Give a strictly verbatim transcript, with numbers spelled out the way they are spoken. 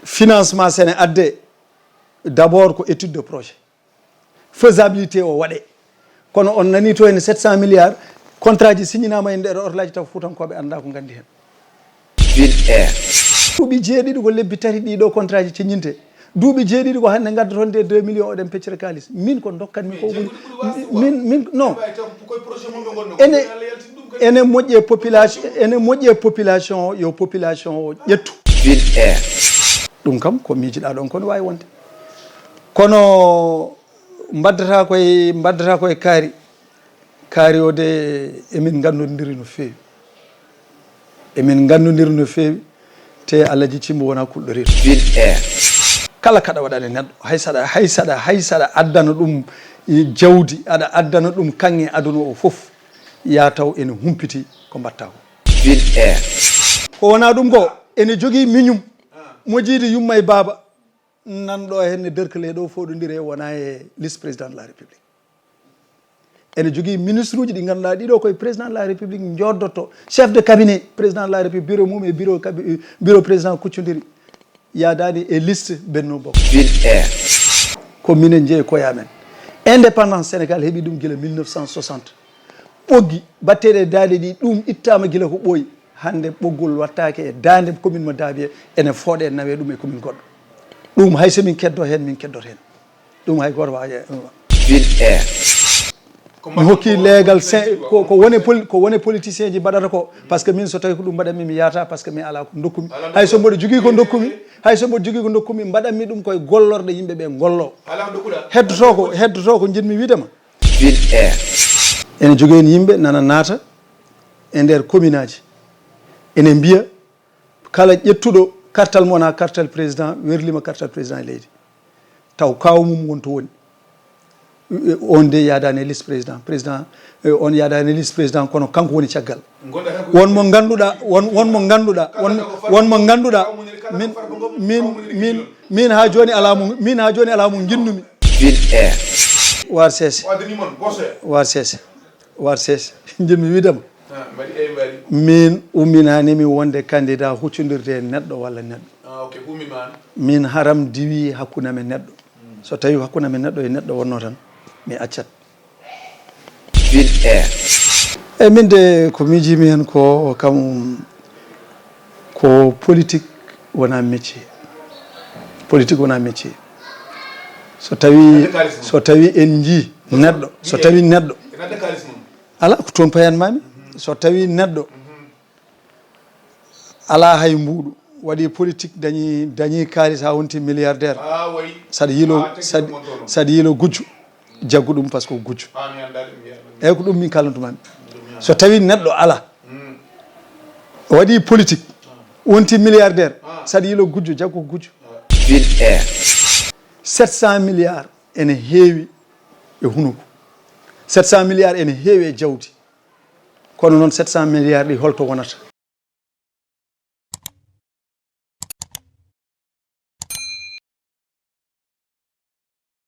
Financement sene adde, d'abord ko étude de projet, faisabilité o waɗe. Kono on nani to hene sept cent milliards, contrat ji signinaama e nder orlaji, taw fuutankooɓe annda ko nganndi heen. Duuɓi jeeɗiɗi ko lebbi tati ɗiɗo contrat ji signinte. Duuɓi jeeɗiɗi ko hannde ngaddoton nde deux millions oɗen peccere kaalis. Min ko dokkatmi ko ɓuri. Min, min, non. Ene, ene moƴƴe population, ene moƴƴe population o, yo population o ƴettu. Ɗum kam ko miijiɗa ɗon ko no waawi wonde. Kono mbaddata koye, mbaddata koye kaari. Kaari o de, emin nganndondiri no feewi. Emin nganndondiri no feewi, te Alhaji Cimbo wona kulɗoriiɗo. Kala kaɗa waɗani neɗɗo, hay saɗa, hay saɗa, hay saɗa addana ɗum, e, jawdi, aɗa addana ɗum kaŋŋe aduna o fof, ya taw ene humpiti ko mbatta ko. Ko wona ɗum ko, ene jogii miñum, mo jiidi yumma e baaba, nan ɗo henne derkele ɗo foɗodire wona e liste président de la République. Ene jogii ministre uji ɗi ngannduɗaa ɗiɗo koye président de la République jooddotto, chef de cabinet président de la République, bureau mum e bureau cabi-, bureau président kuccondiri, yaadaani e liste Benno Bokk. Ko minen jeyi koye amen. Indépendance Sénégal heɓi ɗum gila mille neuf cent soixante. Ɓoggi batteɗe e daande ɗi, ɗum ittaama gila ko ɓooyi. Hannde ɓoggol wattaake e daande commune mo Daabiye, ene fooɗe nawe ɗum e commune goɗɗo. Ɗum hay so min keddo heen, min keddot heen. Ɗum hay gooto waawa. Mi hokki leegal se-, ko, ko wone pol-, ko wone politicien ji mbaɗata ko, par ce que min so tawi ko ɗum mbaɗanmi, mi yaata, par ce que mi alaa ko ndokkumi. Hay so mboɗo jogii ko ndokkumi, hay so mboɗo jogii ko ndokkumi, mbaɗanmi ɗum koye gollorɗe yimɓe ɓe ngollo. Heddoto ko, heddoto ko njiɗmi wiide ma. Ene jogii heen yimɓe nana naata e nder commune aji. Ene mbiya kala ƴettuɗo kartal mo wona kartal président, werlima kartal président e leydi. Taw kaw mum won to woni. On de yaadaani e liste président. Président, eh, on yaadaani e liste président, kono kanko woni caggal. Won mo ngannduɗaa, won, won mo ngannduɗaa, won, won mo ngannduɗaa, min, min, min, min haa jooni alaa mo, min haa jooni alaa mo nginnumi. War seese. War seese. War seese. Njiɗmi wiide ma. Min umminaani mi wonde candidat huccondirde e neɗɗo walla neɗɗo. Min haram diwi hakkunde am e neɗɗo. So tawi hakkunde am e neɗɗo e neɗɗo wonno tan, mi accat. Eyyi, min de ko miijimi hen ko kam, ko politique wona métier. Politique wona métier. So tawi, so tawi en jii neɗɗo, so tawi neɗɗo, ala ko toon payan mami. So tawi neɗɗo ala hay mbuuɗu, waɗi politique, dañi, dañi kaalis ha wonti milliardaire. Saɗa yiilo, saɗa, saɗa yiilo gujjo, jaggu ɗum par ce que ko gujjo. Eyyi, ko ɗum min kalantuma mi. So tawi neɗɗo ala, waɗi politique, wonti milliardaire, saɗa yiilo gujjo, jaggu ko gujjo. Sept cent milliards ene heewi e hunuko. Sept cent milliards ene heewi e jawdi. Kono noon sept cent milliards ɗi holto wonata?